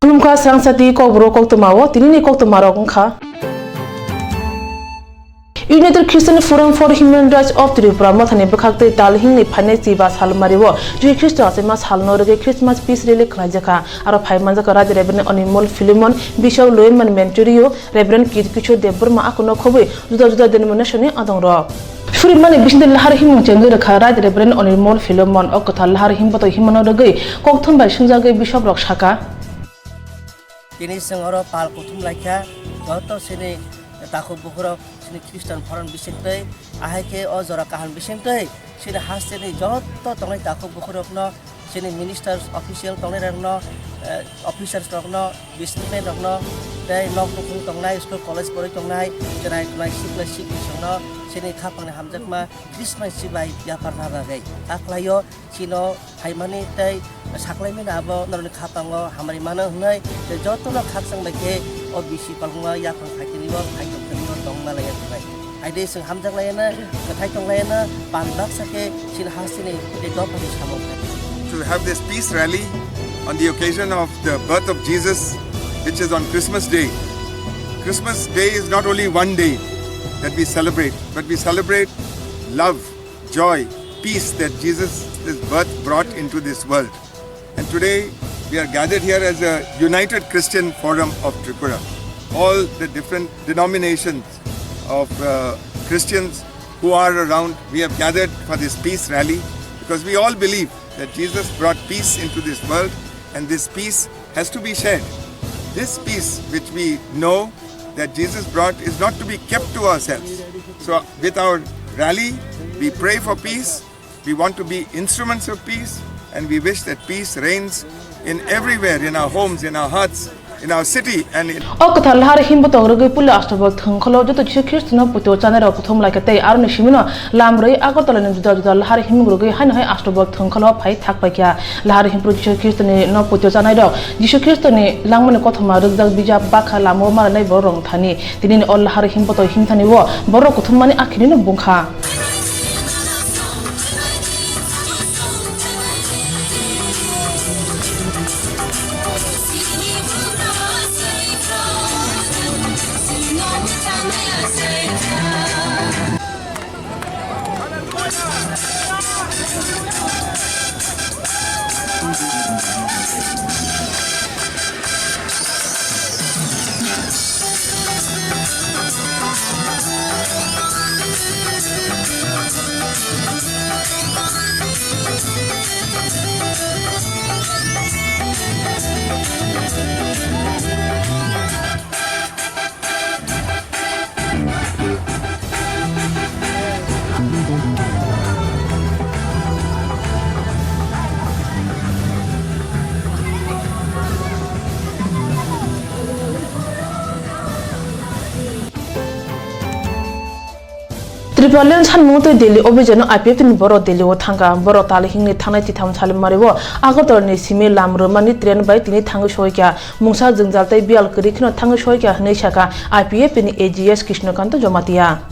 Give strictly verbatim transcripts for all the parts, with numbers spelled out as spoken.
Khulumkha Srangsati Kokborok koktwmao tinini koktwmarok wngkha. United Christian Forum for Human Rights of Tripura mothani bwkhak tei tal himni phainai chiba salmario Jisu Khristo achaima salno rwgwi Christmas Peace Rally khwlaijakha. Aro phai manjakha Raja Reverend Animal Philemon, Bishop Loiman Mentorio, Reverend Kit Kishore Debbarma, akono khobwi juda juda denomination ni adongrok. Surimani bisingtwi lahar himung chengwi rwkha Right Reverend Anirmol Philomon. O kwthar lahar him botoi himano rwgwi kokthum bai swngjagwi bishop rok saka. Tini chwng oro pal kuthum laikha, joto chini takhuk bukhurok chini Christian phoron bisingtwi, ahai khe o jora kaham bisingtwi chini hasteni joto tongnai takhuk bukhurokno chini ministers, official tongnai rokno, eh, officers rokno, businessman rokno, tei nok nukhung tongnai, school college poroi tongnai, chwrai khwnai siklai sikli songno chini khapangni hamjakma Christmas chibai yapharna bagwi ta khlaio. Chino phaimani tei saklaimani abo norokni khapango hamari mano hwnwi tei jotono khakchang bai khe o bisi palma yaphang phaikhe nio phaitongkhe nio tongma laiya hwnwi. Haide chwng hamjak laiya na, kwthai tong laiya na, pal baksa khe chini hasteni tei dophani samung khai. To have this peace rally on the occasion of the birth of Jesus, which is on Christmas Day. Christmas Day is not only one day that we celebrate, but we celebrate love, joy, peace that Jesus' birth brought into this world. And today we are gathered here as a united Christian forum of Tripura. All the different denominations of, uh, Christians who are around, we have gathered for this peace rally because we all believe that Jesus brought peace into this world and this peace has to be shared. This peace which we know that Jesus brought is not to be kept to ourselves. So with our rally, we pray for peace. We want to be instruments of peace, and we wish that peace reigns in everywhere, in our homes, in our hearts, in our city, and in O kwthar lahar himbo tong rwgwi puila Ashtobal thwngkholo joto Jisu Khristono puito chanai rok kuthum laikha tei aroni simino lam rwi Agartala ni juda juda lahar himung rwgwi haino hai Ashtobal thwngkholo phai thak paikha. Lahar himpru Jisu Khristoni no puito chanai rok Jisu Khristoni langmani kothoma rwkjak bijap bakha lamao maranai borok rok thani. Tinini o lahar him botoi himthani o borok kuthumani akhini no bungkha. Tripuraland sanmung tei Delhi obijano I P F T ni borok Delhi o thangkha. Borok tal himni thangnai titham salmari o Agartala ni simi lam rwmani train bai tini thangwi soikha. Mungsa jwngjal tei biyal kwrwi kheno thangwi soikha hwnwi sakha I P F T ni A G S Krishnakanta Jamatia.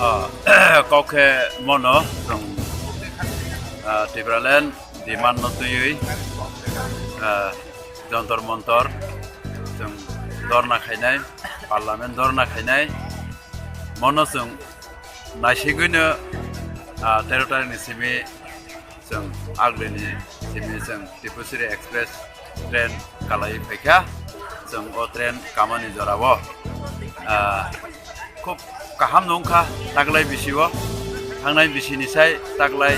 Ah, kok khe mono chwng, ah, Tipraland demand no twiwi, ah, Jontor Montor chwng dorna khainai, Parliament dorna khainai, mono chwng naisigwino, ah, tero tarikni simi chwng Agulini simi chwng Tipusiri Express train kalai phaikha. Chwng o train kamani jorao, ah, khub kaham no wngkha taklai bisio. Thangnai bisini sai taklai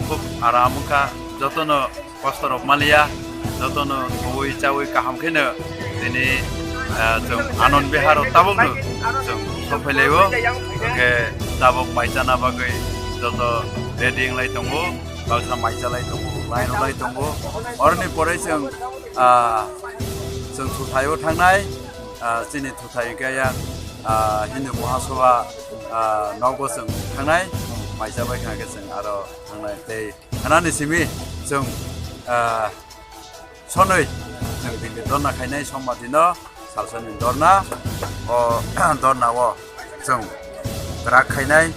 khub aram wngkha. Jotono kosto rok maliya, jotono thwi chawi kaham kheno tini ah, chwng Anand Vihar o tabukno chwng sophailaibo. Hwnkhe tabuk mai chana bagwi joto ready wnglai tongo, baksa mai chalai tongo, line rwlai tongo. Oroni pore chwng, ah, chwng Thuthai o thangnai, ah, chini Thuthai hwnkhe yang, ah, Hindu Mahasabha, ah, nogo chwng thangnai, mai chabai kha khe chwng aro thangnai tei Khanani simi chwng, ah, sonwi chwng bini dorna khainai sommadino, salsani dorna, o dorna o chwng kwrak khainai,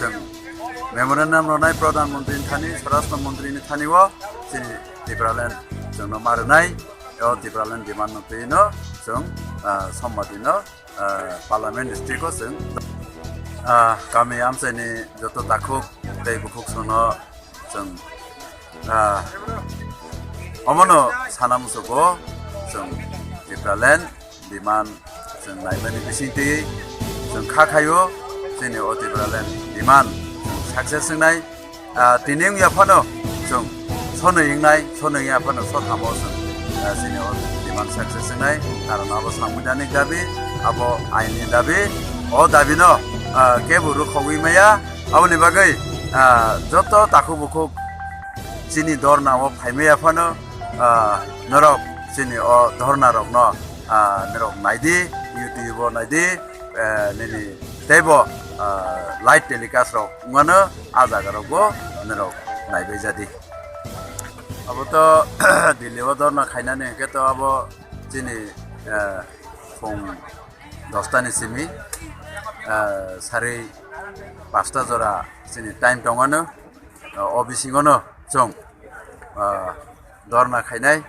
chwng memorandum rwnai Pradhan Mantri ni thani, Swarashtra Mantri ni thani o chini Tipraland chwngno ma rwnai, o Tipraland demand no twi no chwng, ah, sommadino, ah, Parliament district o chwng, ah, kami amchaini joto takhuk tei bukhuk sono chwng, ah, omono sana musugo chwng Tipraland demand chwng naimani bisingtwi chwng kha khaio chini o Tipraland demand chwng success wngnai. Ah, tini wngya phano chwng sonwi wngnai, sonwi wngya phano sothamo chwng, ah, chini o demand success wngnai. Karon abo sangbidhanik dabi, abo aini dabi, o dabino, ah, kebo rwkhogwi maya. Aboni bagwi, ah, joto takhuk bukhuk chini dorna o phai maya phano, ah, norok chini o dorna rokno, ah, norok naidi, YouTube o naidi, eh, nini teibo, ah, live telecast rok wngmano, ah jaga rokbo norok naibai jadi. Abo to Delhi o dorna khainani hwnkhe to abo chini, eh, phung dosta ni simi, eh, sari pasta jora chini time tongmano, eh, o bisingono chwng, eh, dorna khainai,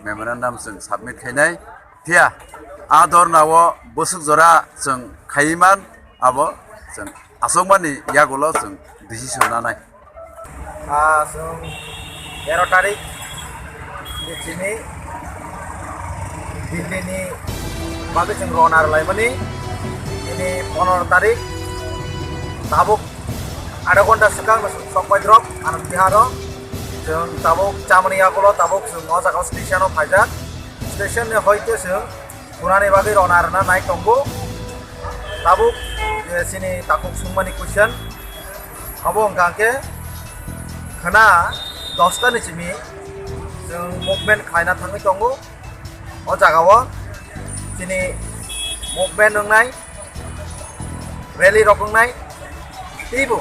memorandum chwng submit khainai. Phiya a dorna o bwswk jora chwng khaiwi man, abo chwng aswkmani yagulo chwng decision nanai. Ah, chwng tero tarik ni chini Delhi ni bagwi chwng rona rwlaimani, ini pondro tarik tabuk adha ghonta swkang sokpai drop Anand Vihar o. Chwng tabuk chamani yagulo tabuk chwng o jaga o station o phaijak. Station ni hoite chwng khunani bagwi rona rwna nai tongo. Tabuk, eh, chini takhuk swngmani question. Abo wngkha khe khwna dosta ni simi chwng movement khlaina thangwi tongo. O jaga o chini movement wngnai, rally rok wngnai, teibo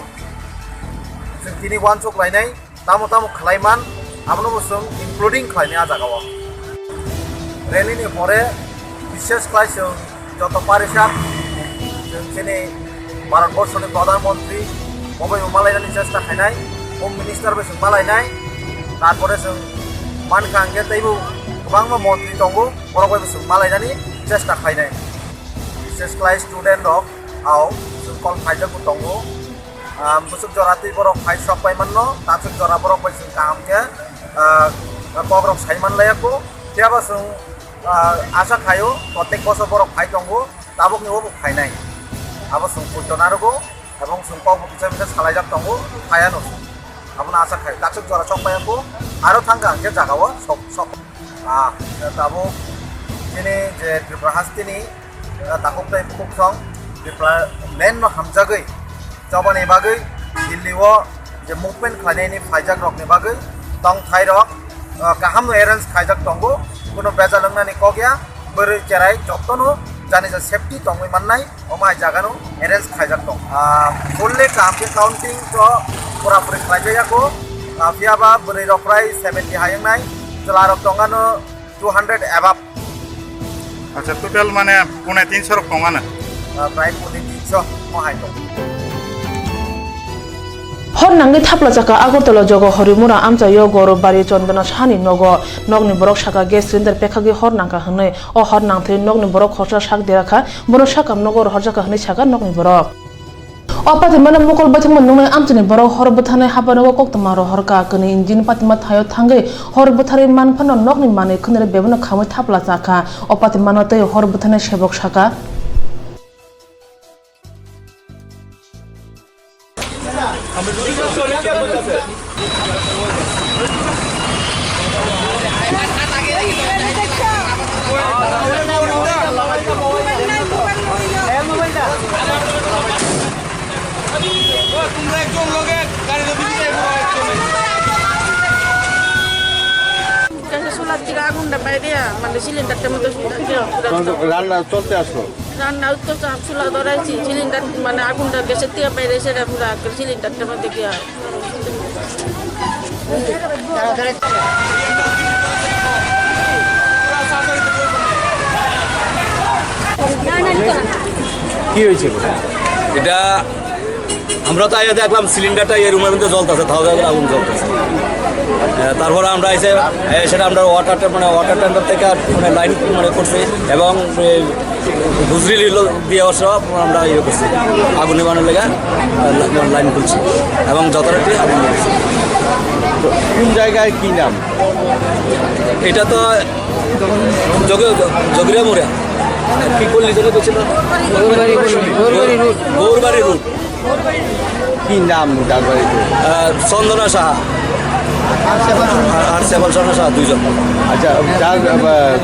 chwng tini uansuk lainai. Tamo tamo khlai man, abono bo chwng including khlainai a jaga o. Rally ni pore bishes khlai chwng joto parishad, chwng chini Bharat Borso ni Pradhan Mantri bo bai bo malainani chesta khainai, Home Minister bai chwng malainai, tarpore chwng mankha hwnkhe teibo kwbangma montri tongo, borok bai bo chwng malainani chesta khlainai. Bishes khlai student rok au chwng call khaijak bo tongo. Ah, bwswk jora twi borok phai sok pai manno, tansuk jora borok bai chwng kaham khe, ah, kok rok sai man laiya kho. Phiya ba chwng, ah, asa khaio, protek bosor borok phai tongo, tabuk ni obo phainai. Abo chwng poito narugo, ebong chwng kok bo kisa misa salaijak tongo, phaiya no chwng. Abono asa khai, tansuk jora sok paiya kho, aro thang kha hwnkhe jaga o sok, sok. Ah, tabuk chini je Tripura hasteni, ah, takhuk tei bukhuk song Tripura land no hamjagwi chobani bagwi Delhi o je movement khlainani phaijak rokni bagwi tongthai rok, ah, kaham no arrange khaijak tongo, kuno bejal wngnani kok ya, bwrwi cherai jotono jani ja safety tongwi mannai. Omo hai jaga no arrange khaijak tong. Ah, fully kaham khe counting to pura puri khlaijak ya kho. Ah, phiya ba bwrwi rok prai seventy hai wngnai, chwla rok tong ano two hundred above. Acha, total mane pune tinso rok tong ano? Ah, prai pune tinso mo hai tong. Hor nangwi thapla chakha Agartala Jogo Horimura amchaio Gorob Bari Chandana Sahani nogo. Nokni borok sakha gas cylinder pekhagwi hor nangkha hwnwi. O hor nangthwi nokni borok khorsa sak dera kha, bono sakam nogo rohorjakha hwnwi sakha nokni borok. O patimano mokol baithangma nuknai amchaini borok hor bwtharnai hapanogo koktwma rohorkha. Kwnwi engine patima thaio thangwi hor bwtharwi manphano nokni manwi khwnwi bebano khamwi thapla chakha. O patimano tei hor bwtharnai sebok sakha. আগুনটা বাইরে, মানে সিলিন্ডারটার মধ্যে ঢুকে গেল পুরা। তখন তো রান্না চলতে আসলো। রান্না তো সব চুলা ধরাইছি, সিলিন্ডার মানে আগুনটা গ্যাসের থেকে বাইরে এসে পুরা সিলিন্ডারটার মধ্যে গিয়া। কি হয়েছিল? এটা আমরা তো আইয়া দেখলাম সিলিন্ডারটা এই রুমের মধ্যে জ্বলতেছে, তাও দেখলাম আগুন জ্বলতেছে। আহ, তারপরে আমরা এসে, এ, সেটা আমরা ওয়াটার ট্যাঙ্ক, মানে ওয়াটার ট্যাঙ্কার থেকে আর মানে লাইন মানে করছি এবং, এ, হুজরি লিলো দিয়ে সব আমরা ইয়ে করছি, আগুন নেভানোর লেগে, আহ, লা-, লাইন খুলছি এবং যথারীতি আগুন লেগেছে। কোন জায়গায় কি নাম? এটা তো জগ-, জগিরা মোড়ে। কি করলি যেন বলছিল? গৌরবাড়ি রোড। গৌরবাড়ি রোড। কি নাম তার বাড়িতে? আহ, চন্দনা সাহা। আর, আর সেবল চন্দ্র সাহা দুইজন। আচ্ছা, যার, আহ,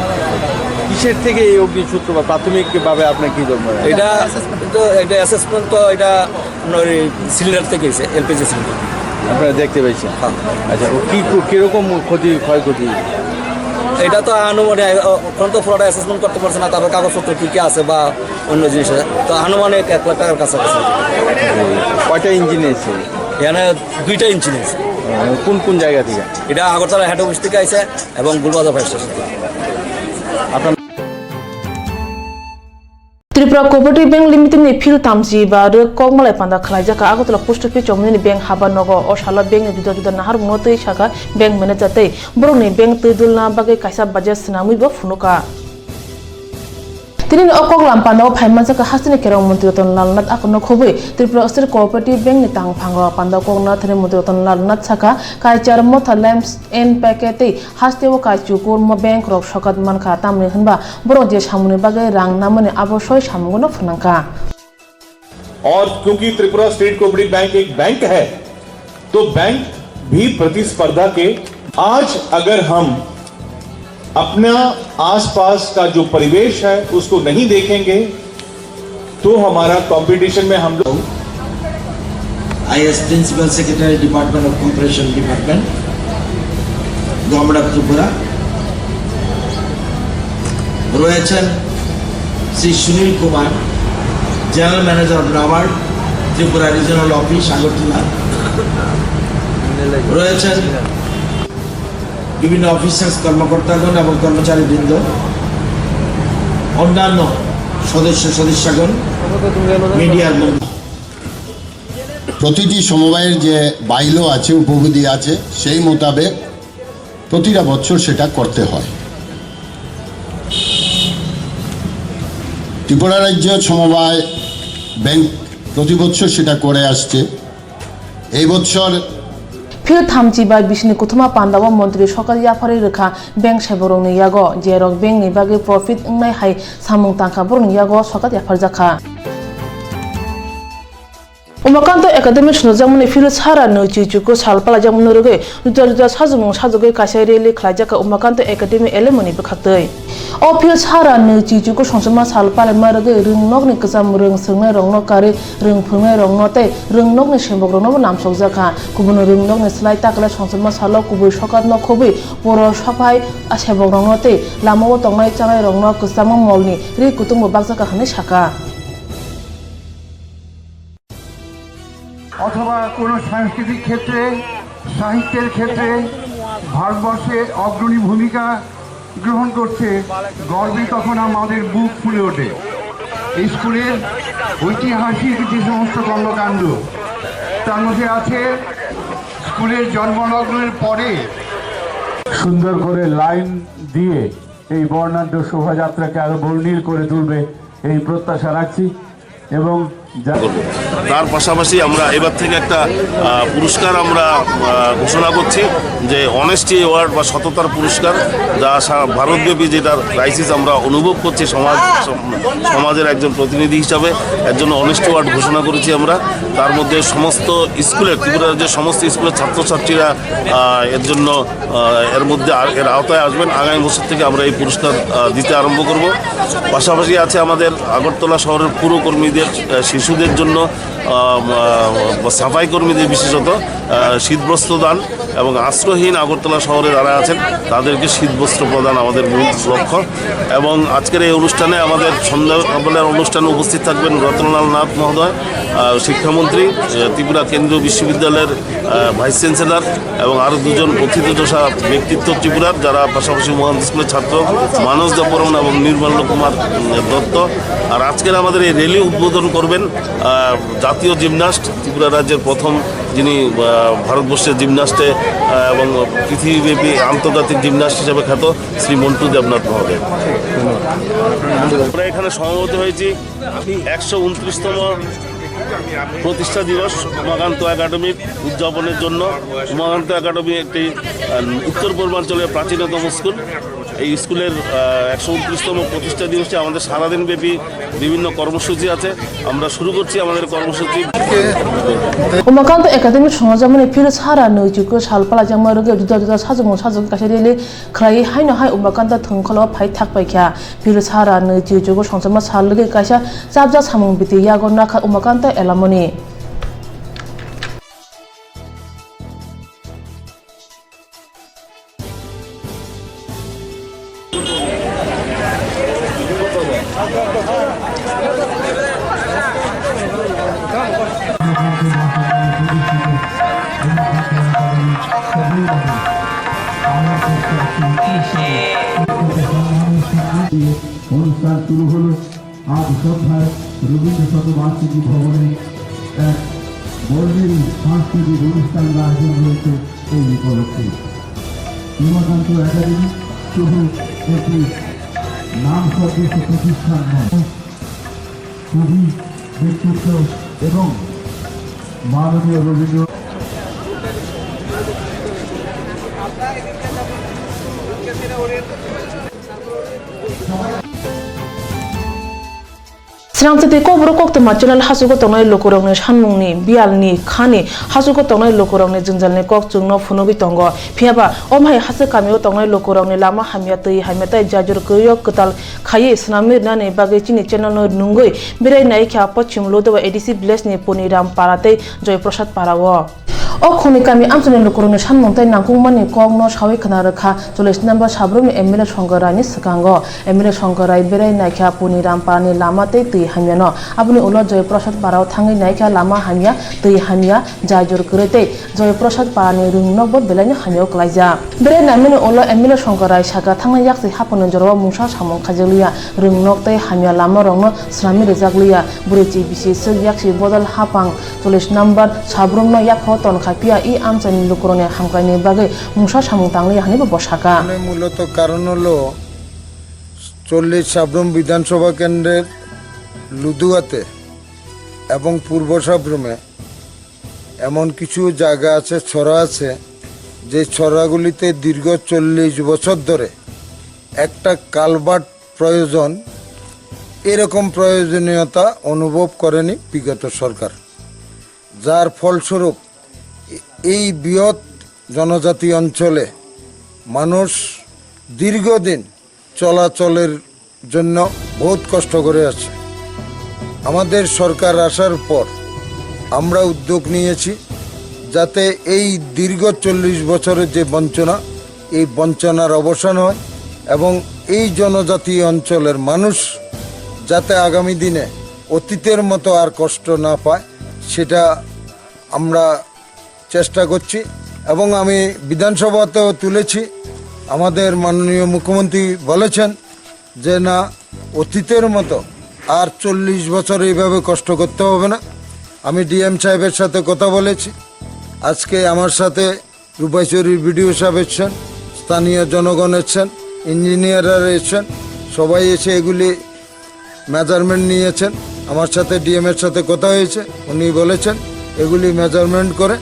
কিসের থেকে এই অগ্নি সূত্রপাত? প্রাথমিকভাবে আপনার কি ধরনের? এটা তো একটা অ্যাসেসমেন্ট তো এটা আপনার ওই সিলিন্ডার থেকে হয়েছে, এলপিজি সিলিন্ডার। আপনারা দেখতে পেয়েছেন? হ্যাঁ। আচ্ছা, ও কি, কিরকম ক্ষতি, ক্ষয়ক্ষতি? এটা তো আনুমানিক, আহ, এখন তো পুরোটা অ্যাসেসমেন্ট করতে পারছে না, তারপর কাগজপত্র কী কী আছে বা অন্য জিনিস আছে, তো আনুমানিক এক লাখ টাকার কাছাকাছি। কয়টা ইঞ্জিন এসেছে? এখানে দুইটা ইঞ্জিন আছে। আহ, কোন কোন জায়গা থেকে? এটা আগরতলা হেড অফিস থেকে আইছে এবং গুলবাজার ফায়ার স্টেশন থেকে। আপনার Tripura Cooperative Bank Limited ni phil tamchi ba rwk kokmalai panda khwlaijak kha Agartala Post Office chomoni ni bank haba nogo. O salo bank ni juda juda naharmungno twi sakha bank manager tei borokni bank twi dulna bagwi kaisa budget swnamwi bo phunukha. Tini o koklam pandao phai manjakha hasteni kerong montri Ratan Lal Nath akorno khobwi Tripura State Cooperative Bank ni tangphango pandao kokna thani montri Ratan Lal Nath sakha, kaichar motha lamps and packet tei hasteo kaichuk kormo bank rok sokat mankha, tamni hwnba borok je samungni bagwi rang namani abo soi samungono phwnangkha. और क्योंकि Tripura state cooperative bank एक बैंक है, तो बैंक भी प्रतिस्पर्धा के। आज अगर हम अपना आसपास का जो परिवेश है, उसको नहीं देखेंगे, तो हमारा कंपटीशन में हम लोग। IAS principal secretary, department of cooperation department, government of Tripura. রয়েছেন Shri Sunil Kumar, general manager of NABARD, Tripura regional office, Agartala. রয়েছেন বিভিন্ন অফিসার্স, কর্মকর্তাগণ এবং কর্মচারীবৃন্দ, অন্যান্য সদস্য সদস্যগণ, মিডিয়ার বন্ধু। প্রতিটি সমবায়ের যে বাইলো আছে, উপবিধি আছে, সেই মোতাবেক প্রতিটা বছর সেটা করতে হয়। ত্রিপুরা রাজ্য সমবায় ব্যাংক প্রতি বছর সেটা করে আসছে। এই বছর Phil thamchi bai bisini kuthuma pandao montri sokat yapharwi rwkha bank seborokni yago, jerok bank ni bagwi profit wngnai hai samung tangkha borokni yago sokat yapharjakha. Umakanto Academy swnamjakmani phil sara nwi chichuku sal palaijakmani rwgwi juda juda sajwkmung sajwgwi kaisa rally khlaijakha Umakanto Academy alumni bwkhaktwi. O phil sara nwi chichuku songchorma sal palaima rwgwi rwngnokni kwcham rwng swrwngnairokno karwi rwng phwrwngnairokno tei rwngnokni sembokhrokno namsokjakha. Kubun rwngnokni slai takle songchorma salo kubui sokatno khobwi poro sophai sebokrokno tei lamao tongnai chanairokno kwchangma molni ri kutung bo bakjakha hwnwi sakha. অথবা কোনো সাংস্কৃতিক ক্ষেত্রে, সাহিত্যের ক্ষেত্রে ভারতবর্ষে অগ্রণী ভূমিকা গ্রহণ করছে, গর্বে তখন আমাদের বুক ফুলে ওঠে। এই স্কুলের ঐতিহাসিক যে সমস্ত কর্মকাণ্ড, তার মধ্যে আছে স্কুলের জন্মলগ্নের পরে সুন্দর করে লাইন দিয়ে এই বর্ণাঢ্য শোভাযাত্রাকে আরো বর্ণিল করে তুলবে, এই প্রত্যাশা রাখছি। এবং যা- তার পাশাপাশি আমরা এবার থেকে একটা, আহ, পুরস্কার আমরা, আহ, ঘোষণা করছি, যে অনেস্টি অ্যাওয়ার্ড বা সততার পুরস্কার, যা সা-, ভারতব্যাপী যেটার ক্রাইসিস আমরা অনুভব করছি সমাজ, সম-, সমাজের একজন প্রতিনিধি হিসাবে এর জন্য অনেস্টি অ্যাওয়ার্ড ঘোষণা করেছি আমরা। তার মধ্যে সমস্ত স্কুলের, ত্রিপুরা রাজ্যের সমস্ত স্কুলের ছাত্রছাত্রীরা, আহ, এর জন্য আহ, এর মধ্যে আ-, এর আওতায় আসবেন। আগামী বছর থেকে আমরা এই পুরস্কার, আহ, দিতে আরম্ভ করব। পাশাপাশি আছে আমাদের আগরতলা শহরের পুরকর্মীদের, আহ, শীর্ষ শিশুদের জন্য, আহ, আহ, সাফাই কর্মীদের বিশেষত, আহ, শীতবস্ত্র দান এবং আশ্রয়হীন আগরতলা শহরে যারা আছেন তাদেরকে শীতবস্ত্র প্রদান আমাদের মূল লক্ষ্য। এবং আজকের এই অনুষ্ঠানে আমাদের সন্ধ্যাবেলার অনুষ্ঠানে উপস্থিত থাকবেন রতনলাল নাথ মহোদয়, আহ, শিক্ষামন্ত্রী, আহ, ত্রিপুরা কেন্দ্রীয় বিশ্ববিদ্যালয়ের, আহ, ভাইস চ্যান্সেলর এবং আরও দুজন প্রথিতযশা ব্যক্তিত্ব ত্রিপুরার, যারা পাশাপাশি মহান্ত স্কুলের ছাত্র মানস দেববর্মন এবং নির্মল কুমার, উম, দত্ত। আর আজকের আমাদের এই র্যালি উদ্বোধন করবেন, আহ, জাতীয় জিমনাস্ট, ত্রিপুরা রাজ্যের প্রথম যিনি, আহ, ভারতবর্ষের জিমনাস্টে, আহ, এবং পৃথিবীব্যাপী আন্তর্জাতিক জিমনাস্ট হিসেবে খ্যাত শ্রী মন্টু দেবনাথ মহোদয়। আমরা এখানে সমবেত হয়েছি একশো ঊনত্রিশতম প্রতিষ্ঠা দিবস উমাকান্ত একাডেমির উদযাপনের জন্য। উমাকান্ত একাডেমি একটি, আহ, উত্তর পূর্বাঞ্চলের প্রাচীনতম স্কুল। এই স্কুলের, আহ, একশো ঊনত্রিশতম প্রতিষ্ঠা দিবসে আমাদের সারাদিন ব্যাপী বিভিন্ন কর্মসূচি আছে। আমরা শুরু করছি আমাদের কর্মসূচি। Umakanta Academy swngjamani phiro sara nwi chuko sal palaijak ma rwgwi juda juda sajwkmung sajwk kaisa rally khlaiwi haino hai Umakanta thwngkholo phai thak paikha. Phiro sara nwi chuko swngjama sal rwgwi kaisa chapjak samung biti yago nakha Umakanta Elamoni. অনুষ্ঠান শুরু হলো। আজ সন্ধ্যায় রবীন্দ্র শতবার্ষিকী ভবনে এক বর্ণিল সাংস্কৃতিক অনুষ্ঠানের আয়োজন হয়েছে এই উপলক্ষে। উমাকান্ত একাডেমি শুধু একটি নাম সদৃশ প্রতিষ্ঠান নয়, কবি, ব্যক্তিত্ব এবং মাননীয় Rabindra Srangchati Kokborok koktwma channel hachugo tongnai lukurokni sanmungni biyalni khani hachugo tongnai lukurokni jwngjalni kok chwngno phunugwi tongo. Phiyaba, omo hai hachwk kamio tongnai lukurokni lama hamya, twi hamya tei jajor kwrwio kwtal khaiwi swnamwi rwnani bagwi chini channel no nungwi berai naikha Poschim Ludua A D C village ni Poniram Para tei Joy Prasad Para o. O khoni kami amchaini lukurokni sanmung tei nangkukmani kokno sawi khna rwkha chollish number Sabrum ni M L A Shankar Rai ni swkango. M L A Shankar Rai berai naikha Poniram Parani lama tei twi hamyano. Aboni ulo Joy Prasad Parao thangwi naikha lama hamya, twi hamya, jai jor kwrwi tei Joy Prasad Parani rwngnokbo belaino hamyao klaijak. Berai naimani ulo M L A Shankar Rai saka thangnai yakchi haphangni jorao mungsa samung khaijakliya, rwngnok tei hamya lamarokno swnamwi rwjakliya, bwrwi chi bisi swk yaksi bodol haphang chollish number Sabrumno yaphao tonkha phiya i amchaini lukurokni hamkraini bagwi mungsa samung tangliya hwnwibo bo saka. মানে মূলত কারণ হলো চল্লিশ সাব্রুম বিধানসভা কেন্দ্রের লুদুয়াতে এবং পূর্ব সাব্রুমে এমন কিছু জায়গা আছে, ছড়া আছে, যে ছড়াগুলিতে দীর্ঘ চল্লিশ বছর ধরে একটা কালভার্ট প্রয়োজন, এরকম প্রয়োজনীয়তা অনুভব করেনি বিগত সরকার। যার ফলস্বরূপ এ-, এই বৃহৎ জনজাতি অঞ্চলে মানুষ দীর্ঘদিন চলাচলের জন্য বহুত কষ্ট করে আছে। আমাদের সরকার আসার পর আমরা উদ্যোগ নিয়েছি যাতে এই দীর্ঘ চল্লিশ বছরের যে বঞ্চনা, এই বঞ্চনার অবসান হয় এবং এই জনজাতি অঞ্চলের মানুষ যাতে আগামী দিনে অতীতের মতো আর কষ্ট না পায়, সেটা আমরা চেষ্টা করছি এবং আমি বিধানসভাতেও তুলেছি। আমাদের মাননীয় মুখ্যমন্ত্রী বলেছেন যে না, অতীতের মতো আর চল্লিশ বছর এইভাবে কষ্ট করতে হবে না। আমি ডিএম সাহেবের সাথে কথা বলেছি। আজকে আমার সাথে রূপাইছড়ির বিডিও সাহেব এসছেন, স্থানীয় জনগণ এসছেন, ইঞ্জিনিয়াররা এসছেন, সবাই এসে এগুলি মেজারমেন্ট নিয়েছেন। আমার সাথে ডিএম এর সাথে কথা হয়েছে, উনি বলেছেন এগুলি মেজারমেন্ট করে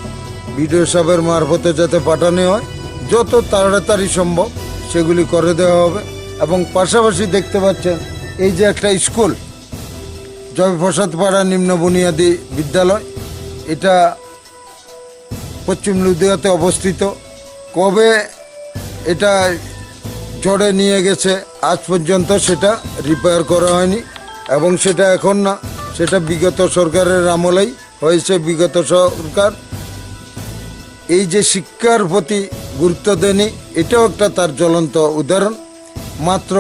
বিডিও সাহেবের মারফতে যাতে পাঠানো হয়, যত তাড়াতাড়ি সম্ভব সেগুলি করে দেওয়া হবে। এবং পাশাপাশি দেখতে পাচ্ছেন এই যে একটা স্কুল, জয়প্রসাদ পাড়া নিম্ন বুনিয়াদী বিদ্যালয়, এটা পশ্চিম লুধিয়াতে অবস্থিত। কবে এটা ঝড়ে নিয়ে গেছে, আজ পর্যন্ত সেটা রিপেয়ার করা হয়নি এবং সেটা এখন না, সেটা বিগত সরকারের আমলেই হয়েছে। বিগত সরকার এই যে শিক্ষার প্রতি গুরুত্ব দেয়নি, এটাও একটা তার জ্বলন্ত উদাহরণ। মাত্র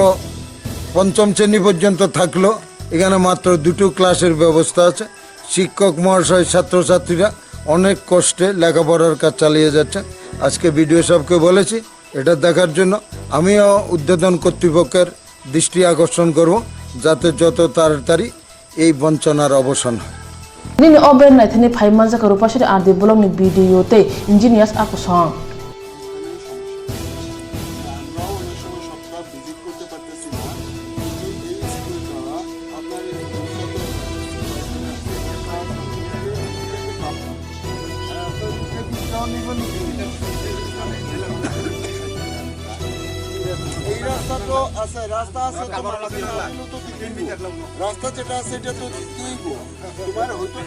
পঞ্চম শ্রেণী পর্যন্ত থাকলো, এখানে মাত্র দুটো ক্লাসের ব্যবস্থা আছে। শিক্ষক মহাশয়, ছাত্রছাত্রীরা অনেক কষ্টে লেখাপড়ার কাজ চালিয়ে যাচ্ছেন। আজকে বিডিও সাহেবকে বলেছি এটা দেখার জন্য। আমিও ঊর্ধ্বতন কর্তৃপক্ষের দৃষ্টি আকর্ষণ করব, যাতে যত তাড়াতাড়ি এই বঞ্চনার অবসান হয়। Nini o bre naithani phai manjak Rupasri R D block ni B D O tei engineers a kosong. এই রাস্তা তো আছে, রাস্তা আছে, তোমার রাস্তা আছে, তো কি করবো? রাস্তা যেটা আছে, এটা তো দিতেই হইব। তোমার হয়তো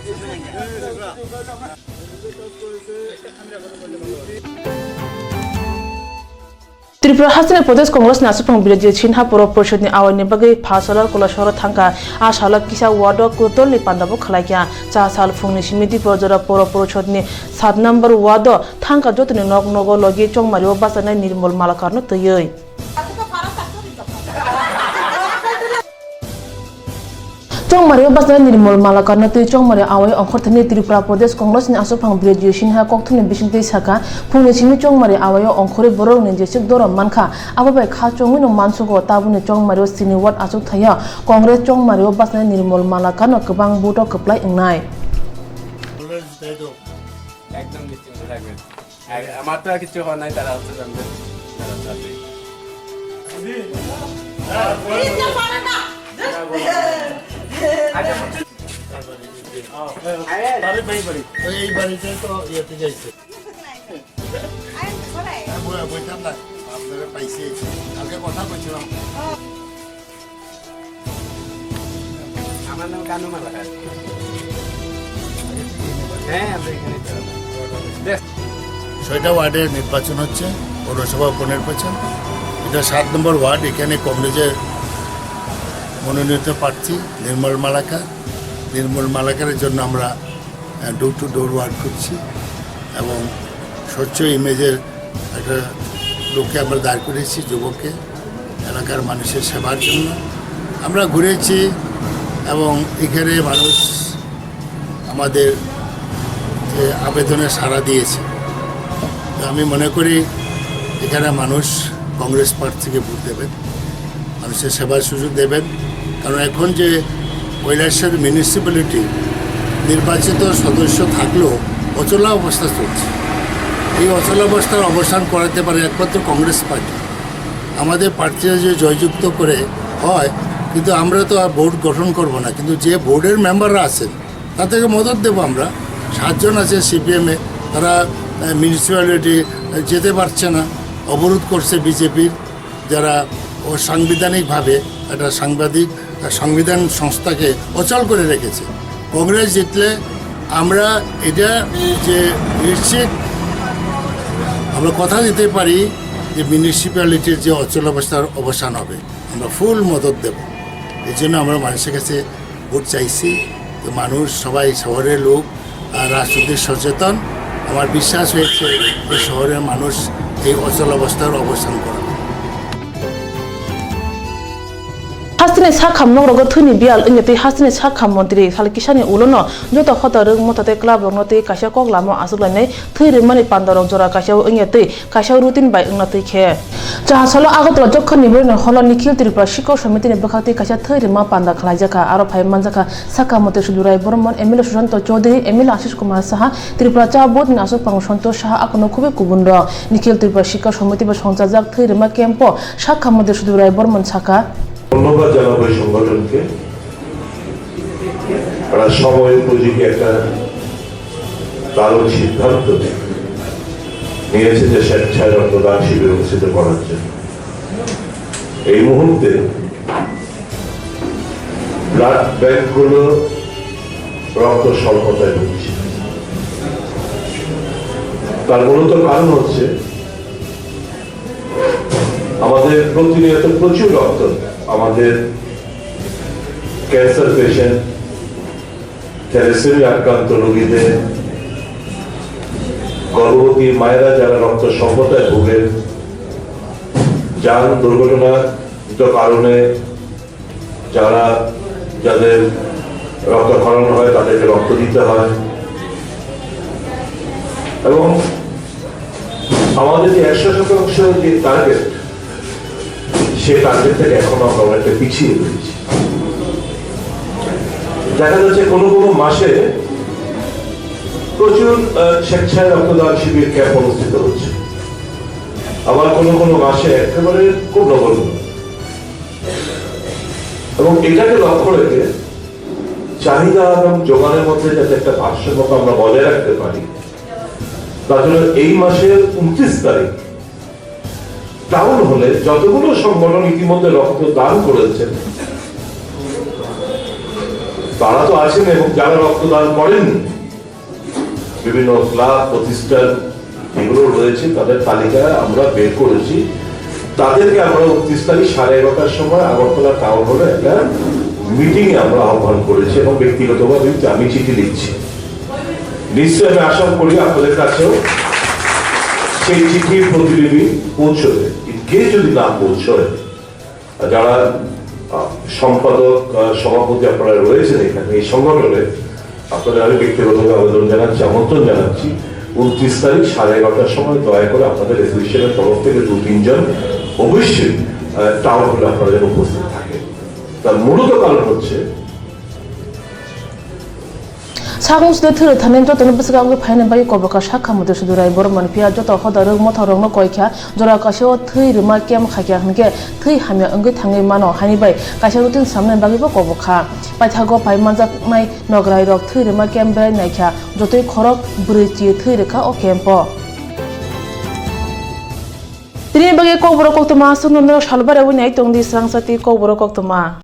Tripura Hasteni Pradesh Congress ni aswkphang Birajit Sinha Poro Porishod ni awai ni bagwi pha salo Kolasoro thangkha. A salo kisa ward o kutol ni panda bo khlai kha. Cha sal phung ni simi Dipojora Poro Porishod ni sat number ward o thangkha jotoni nok nogo logi chongmari o bachanai Nirmal Malakar no twiwi. Chongmari o bachanai Nirmal Malakar no twi chongmari awai ongkhor thani Tripura Pradesh Congress ni aswkphang Birajit Sinha kokthumni bisingtwi sakha, phungni simi chongmari awai o ongkhorwi borok ni jeswk dorom mankha, abo bai kha chongwi no mansugo, tabukni chongmari o sini ward achuk thaio Congress chongmari o bachanai Nirmal Malakar no kwbang vote o kwplai wngnai. একদম নিশ্চিন্ত থাকবেন। আর আমার তো আর কিছু হওয়ার নাই, তারা হচ্ছে জানবে। তারা হচ্ছে আপনি। আরে ভাই, বাড়ি। ওই এই বাড়িতে তো ইয়েতে যাইছে। হ্যাঁ, বই-, বইতাম না। আপনারা পাইছি। কালকে কথা বলছিলাম। আমার নাম কানু মালাকার। হ্যাঁ, আমরা এখানে তো। ছয়টা ওয়ার্ডে নির্বাচন হচ্ছে, পৌরসভা উপনির্বাচন। এটা সাত নম্বর ওয়ার্ড, এখানে কংগ্রেসের মনোনীত প্রার্থী নির্মল মালাকার। নির্মল মালাকারের জন্য আমরা ডোর টু ডোর ওয়ার্ক করছি এবং স্বচ্ছ ইমেজের একটা লোককে আমরা দাঁড় করেছি, যুবককে, এলাকার মানুষের সেবার জন্য। আমরা ঘুরেছি এবং এখানে মানুষ আমাদের যে আবেদনে সাড়া দিয়েছে। তো আমি মনে করি এখানে মানুষ কংগ্রেস প্রার্থীকে ভোট দেবেন। মানুষের সেবার সুযোগ দেবেন। কারণ এখন যে কৈলাসহর মিউনিসিপ্যালিটি নির্বাচিত সদস্য থাকলেও অচলাবস্থা চলছে। এই অচলাবস্থার অবসান করাতে পারে একমাত্র কংগ্রেস পার্টি। আমাদের প্রার্থীরা যে জয়যুক্ত করে হয়, কিন্তু আমরা তো আর বোর্ড গঠন করব না, কিন্তু যে বোর্ডের মেম্বাররা আছেন, তাদেরকে মদত দেবো আমরা। সাতজন আছে সিপিএমে, তারা, আহ, মিউনিসিপ্যালিটি, আহ, যেতে পারছে না, অবরোধ করছে বিজেপির, যারা অসাংবিধানিকভাবে একটা সাংবাদিক, আহ, সংবিধান সংস্থাকে অচল করে রেখেছে। কংগ্রেস জিতলে আমরা এটা যে নিশ্চিত আমরা কথা দিতে পারি যে মিউনিসিপ্যালিটির যে অচলাবস্থার অবসান হবে, আমরা ফুল মদত দেব। এই জন্য আমরা মানুষের কাছে ভোট চাইছি। তো মানুষ সবাই, শহরের লোক, আহ, রাজনৈতিক সচেতন। আমার বিশ্বাস হয়েছে যে শহরের মানুষ এই অচলাবস্থার অবসান করবে। Hasteni sakham nok rogo thwini biyal wngya twi hasteni sakham montri sal kisani ulono joto hoda rwng motha tei club rokno twi kaisa kok lama achuk lainai thwi rwmani panda rok jora kaisa wngya twi kaisa routine bai wngna twi khe. Chahasalo Agartala jokhorni borokni holo Nikhil Tripura Shikhor Samiti ni bwkhak twi kaisa thwi rwma panda khlaijakha. Aro phai manjakha sakha motwi Sudurai Bormon, M L A Sushanta Chaudhary, M L A Ashish Kumar Saha, Tripura Cha Board ni aswk pango Santosh Saha, akono khubui kubun rok. Nikhil Tripura Shikhor Samiti bai songchajak thwi rwma camp o sakha motwi Sudurai Bormon sakha. ধন্যবাদ জানাবো এই সংগঠনকে। তারা সময় উপযোগী একটা দারুণ সিদ্ধান্ত নিয়েছে যে স্বেচ্ছায় রক্তদান শিবির অনুষ্ঠিত করার জন্য। এই মুহূর্তে ব্লাড ব্যাংকগুলো রক্ত স্বল্পতায় ভুগছে। তার মূলত কারণ হচ্ছে আমাদের প্রতিনিয়ত প্রচুর রক্ত আমাদের ক্যান্সার পেশেন্ট, থ্যালাসেমিয়া আক্রান্ত রোগীদের, গর্ভবতী মায়েরা যারা রক্ত স্বল্পতায় ভোগেন, যান দুর্ঘটনাজনিত কারণে যারা, যাদের রক্তক্ষরণ হয়, তাদেরকে রক্ত দিতে হয়। এবং আমাদের যে একশো শতাংশ যে টার্গেট, সে টার্গেট থেকে এখন আমরা অনেকটা পিছিয়ে রয়েছি। দেখা যাচ্ছে কোনো কোনো মাসে প্রচুর, আহ, স্বেচ্ছায় রক্তদান শিবির ক্যাম্প অনুষ্ঠিত হচ্ছে, আবার কোনো কোনো মাসে একেবারে খুব নগণ্য। এবং এটাকে লক্ষ্য রেখে চাহিদা এবং যোগানের মধ্যে যাতে একটা ভারসাম্যতা আমরা বজায় রাখতে পারি, তার জন্য এই মাসের ঊনত্রিশ তারিখ টাউন হলে যতগুলো সংগঠন ইতিমধ্যে রক্ত দান করেছেন, তারা তো আছেন, এবং যারা রক্তদান করেননি, বিভিন্ন ক্লাব প্রতিষ্ঠান যেগুলো রয়েছে, তাদের তালিকা আমরা বের করেছি। তাদেরকে আমরা ঊনত্রিশ তারিখ সাড়ে এগারোটার সময় আগরতলা টাউন হলে একটা মিটিংয়ে আমরা আহ্বান করেছি এবং ব্যক্তিগতভাবে আমি চিঠি লিখছি। নিশ্চয়ই আমি আশা করি আপনাদের কাছেও সেই চিঠির প্রতিলিপি পৌঁছবে। ইন কেস যদি না পৌঁছয়, যারা, আহ, সম্পাদক, আহ, সভাপতি আপনারা রয়েছেন এখানে এই সংগঠনে, আপনাদের আমি ব্যক্তিগতভাবে আবেদন জানাচ্ছি, আমন্ত্রণ জানাচ্ছি, ঊনত্রিশ তারিখ সাড়ে এগারোটার সময় দয়া করে আপনাদের অ্যাসোসিয়েশনের তরফ থেকে দু তিনজন অবশ্যই, আহ, টাউন হলে আপনারা যেন উপস্থিত থাকেন। তার মূলত কারণ হচ্ছে, Sakung side thwirwi thani jotono bwswk wngwi phaina bagwi kobokha sakha Mudui Sudu Rai Bormani phiya joto hoda rwk motha rokno koi kha, jora kaisa o thwi rwma camp khaikha hwnkhe thwi hamya wngwi thangwi mano haini bai kaisa routine samnani bagwibo kobokha. Paithago pai manjaknai nograi rok thwi rwma camp berai naikha, jotoi khorok bwrwi chi thwi rwkha o camp o. Tini bagwi kokborok koktwma aswkno norok salbari wi nai tongdi swrangsa tei kokborok koktwma.